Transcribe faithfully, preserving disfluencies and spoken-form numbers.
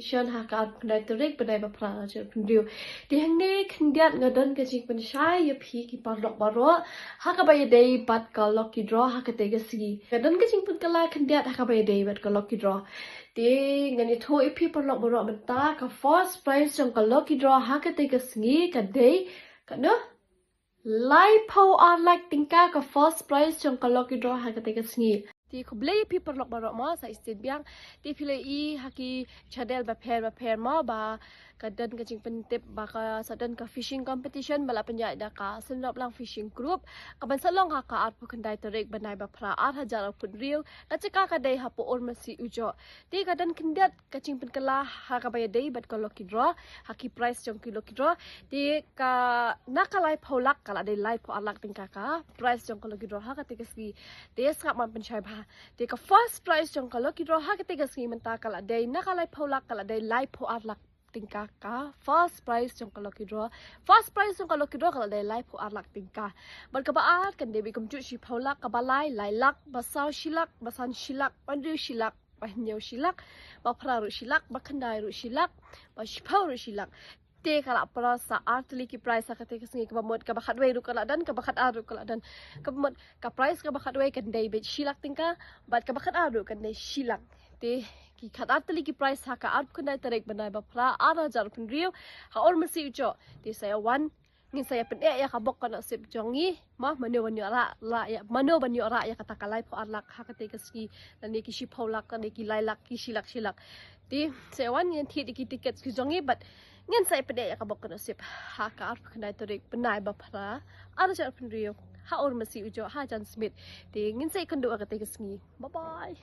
Shan ha ka arphew khyndai tarik bnai ba phra arhajar arphew hynriew. Te hangne khyndiat nga don ka jingpynshai ïa phi ki paralok baroh ha kaba ïadei bad ka lucky draw ha katei ka sngi. Nga don ka jingpynkylla khyndiat ha kaba ïadei bad ka lucky draw. Te ngan ïathuh ïa phi paralok baroh mynta ka first prize jong ka lucky draw ha katei ka sngi ka dei kano? Laiphew ar lak tyngka ka first prize jong ka lucky draw ha katei ka sngi. Te khublei ïa phi paralok baroh mo, sa shisien biang. Te phi la ïohi ha ki channel bapher bapher mo ba ka don ka jingpyntip ba ka sa don ka fishing competition ba la pynïaid da ka Synroplang Fishing Group. Kaban sa long ha ka arphew khyndai tarik bnai ba phra arhajar arphew hynriew. Ka jaka ka dei hapoh Urmasi Ujoh. Te ka don khyndiat ka jingpynkylla ha kaba ïadei bad ka lucky draw, ha ki prize jong ki lucky draw. Te ka na ka laiphew lak ka la dei laiphew ar lak tyngka ka prize jong ka lucky draw ha katei ka sngi. Te sngap, ngan pynshai bha. Te ka first prize jong ka lucky draw ha katei ka sngi mynta ka la dei na ka laiphew lak ka la dei laiphew ar lak tyngka ka first prize jong ka lucky draw. First prize jong ka lucky draw ka la dei laiphew ar lak tyngka. Bad kaba ar kan dei beit kumjuh shiphew lak, kaba lai lai lak, ba saw shi lak, ba san shi lak, ba hynriew shi lak, ba hynñiew shi lak, ba phra ruh shi lak, ba khyndai ruh shi lak, ba shiphew ruh shi lak. Te ka la pras sa ar tylli ki prize ha katei ka sngi. Kaba mut kaba khatwei ruh ka la don, kaba khatar ruh ka la don. Kaba mut ka prize kaba khatwei kan dei beit shi lak tyngka, bad kaba khatar ruh kan dei shi lak. Te ki khatar tylli ki prize ha ka arphew khyndai tarik bnai ba phra arhajar arphew hynriew ha Urmasi Ujoh. Te sa ïa wan, ngin sa ïa pyneh ïa ka bok ka nasib jong ngi. Ma mano ban ïoh rah, rah ïa, mano ban ïoh rah ïa kata ka laiphew ar lak ha katei ka sngi, lane ki shiphew lak, lane ki lai lak, ki shi lak shi lak. Te sa ïa wan, ngin thied ïa ki tickets ki jong ngi bad ngin sa ïa pyneh ïa ka bok ka nasib ha ka arphew khyndai tarik bnai ba phra arhajar arphew hynriew ha Urmasi Ujoh ha Jan Smit. Te ngin sa ïakynduh ha katei ka sngi. Bye bye.